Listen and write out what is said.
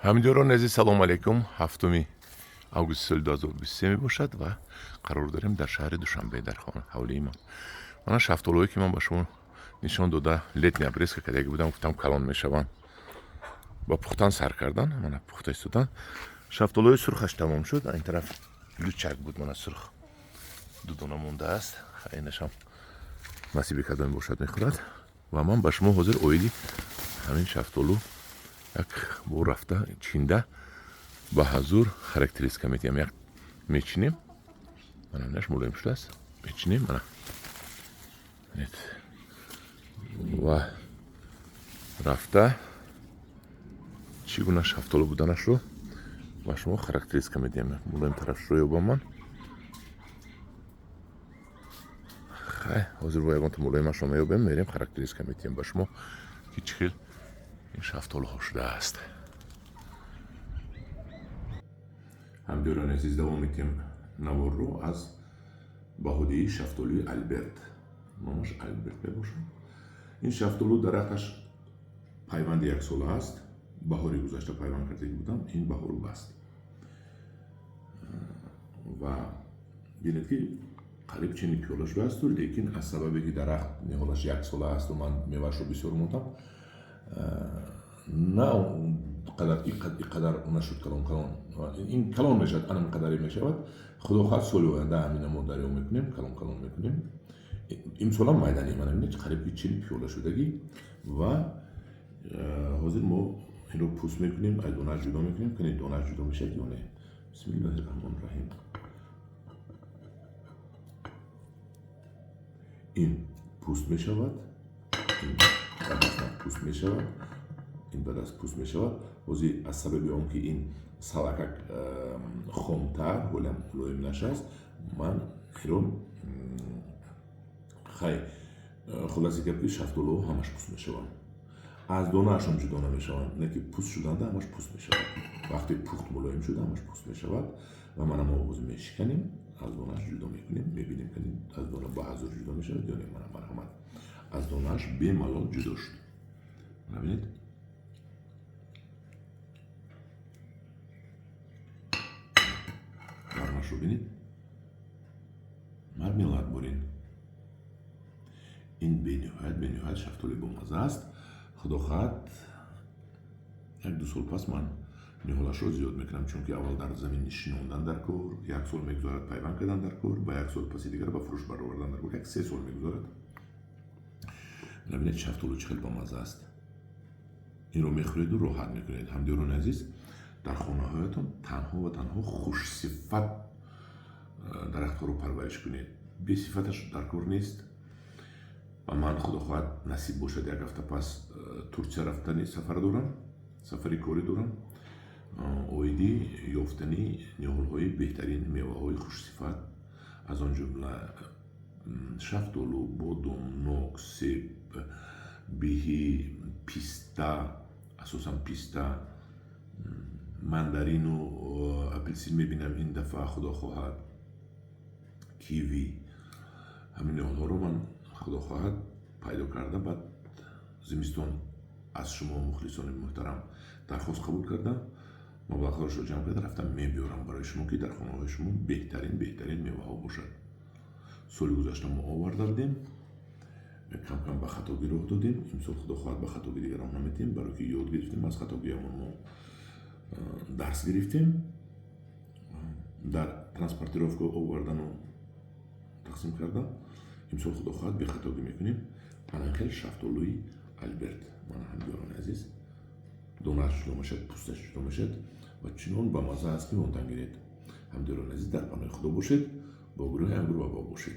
Ҳамдиёрони азиз, салому алайкум. 7 августи соли 2023 мебошад ва қарор дорем дар шаҳри Душанбе, дар хона ҳавлии ман. Мана шафтолуҳое, ки ман ба шумо нишон дода, летний обрезка кардагӣ будам, гуфтам, калон мешаванд, ба пухтан сар кардан. Мана, пухта истодан. Шафтолуҳои сурхаш тамом шуд. Ин тараф лучак буд, мана, сурх ду дона мондааст. Инашам насиби кадоме бошад, мехӯрад. Ва ман ба шумо ҳозир оиди ҳамин шафтолу як бор рафта чинда ба ҳазур характеристика медиҳам. Як мечинем, мана, инаш мулоим шудааст, мечинем, мана, ва рафта чӣ гуна шафтолу буданашро ба шумо характеристика медиҳам. Мулоим тарафшро ёбам ман. Хай, ҳозир бо ягонта мулоимашро меёбем, мерем, характеристика медиҳем ба шумо, ки чӣ хел ин шафтолуҳо шудааст. Ҳамдиёрони азиз, давом медиҳем наворро аз баҳодиҳии шафтолуи Альберт. Номаш Альберт мебошад. Ин шафтолу дарахташ пайванди яксола аст. Баҳори гузашта пайванд кардагӣ будам, ин баҳор баст. Ва бинед, ки қариб чини пиёла шудаасту, лекин аз сабабе ки дарахт ниҳолаш яксола асту, ман меваашро бисёр мондам, на қадар иқадар нашуд калон калон. Ин калон мешавад, анам қадаре мешавад. Худо хоҳад, соли оянда ҳамина мо дарё мекунем, калон калон мекунем. Имсолам майдани, мана, бинед, қариб ки 40 пиёла шудагӣ. Ва ҳозир мо инро пӯст мекунем, аз донааш ҷудо мекунем. Кани, донааш ҷудо мешавад ё не? Бисмиллаҳи раҳмони раҳим. Ин пӯст мешавад, ин ба даст пӯст мешавад, ин ба даст пӯст мешавад. Ҳозир аз сабаби он ки ин салакак хомтар, ҳолям мулоим нашаст, ман инро хай, хулоси гап, ки шафтолуҳо ҳамаш пӯст мешаванд, аз донаашон ҷудо намешаванд, не ки пӯст шуданда ҳамаш пӯст мешавад. Вақте пухт, мулоим шуда, ҳамаш пӯст мешавад. Ва мана, мо ҳозир мешиканем, аз донааш ҷудо мекунем, мебинем, ки аз дона ба ҳазур ҷудо мешавад ё не. Мана, марҳамат, аз донааш бемалол ҷудо шуд. Мана, бинед, нармашро бинед, мармелад бурин. Ин бениҳоят, бениҳоят шафтоли бомаза аст. Худо хоҳад, 1-2 сол пас ман ниҳолашро зиёд мекунам, чунки аввал дар замин шинондан дар кор, як сол мегузарад, пайванд кардан дар кор, ба як сол паси дигар ба фурӯш баровардан дар кор, 1-3 сол мегузарад. Бинед, шафтолу чӣ хел бомаза аст. Инро мехӯреду роҳат мекунед. Ҳамдиёрони азиз, дар хонаҳоятон танҳо ва танҳо хушсифат дарахтҳоро парвариш кунед, бесифаташ дар кор нест. Ва ман, худо хоҳад, насиб бошад, як ҳафта пас Турсия рафтани сафар дорам, сафари корӣ дорам, оиди ёфтани ниҳолҳои беҳтарин меваҳои хушсифат, аз он ҷумла шафтолу, бодом, нок, себ, биҳӣ, писта, асосан писта, мандарину апелсин мебинам ин дафъа, худо хоҳад, киви. Ҳамин ниҳолҳоро ман, худо хоҳад, пайдо карда, баъд зимистон аз шумо, мухлисони муҳтарам, дархост қабул карда, маблағҳояшро ҷамъ карда, рафтам мебиёрам барои шумо, ки дар хонаҳои шумо беҳтарин, беҳтарин меваҳо бошад. Соли гузашта мо оварда будем, кам кам ба хатогӣ роҳ додем. Имсол, худо хоҳад, ба хатогӣ дигар роҳ наметиҳем, барое ки ёд гирифтем, аз хатогиамон мо дарс гирифтем дар транспортировка овардану тақсим кардан. Имсол, худо хоҳад, бехатогӣ мекунем. Ана хел шафтолуи Альберт. Мана, ҳамдиёрони азиз, донааш ҷудо мешавад, пӯсташ ҷудо мешавад ва чунон ба мазза аст, ки монтан гиред. Ҳамдиёрони азиз, дар паноҳи Худо бошед, бо гурӯҳи Ангур ва Боғ бошед.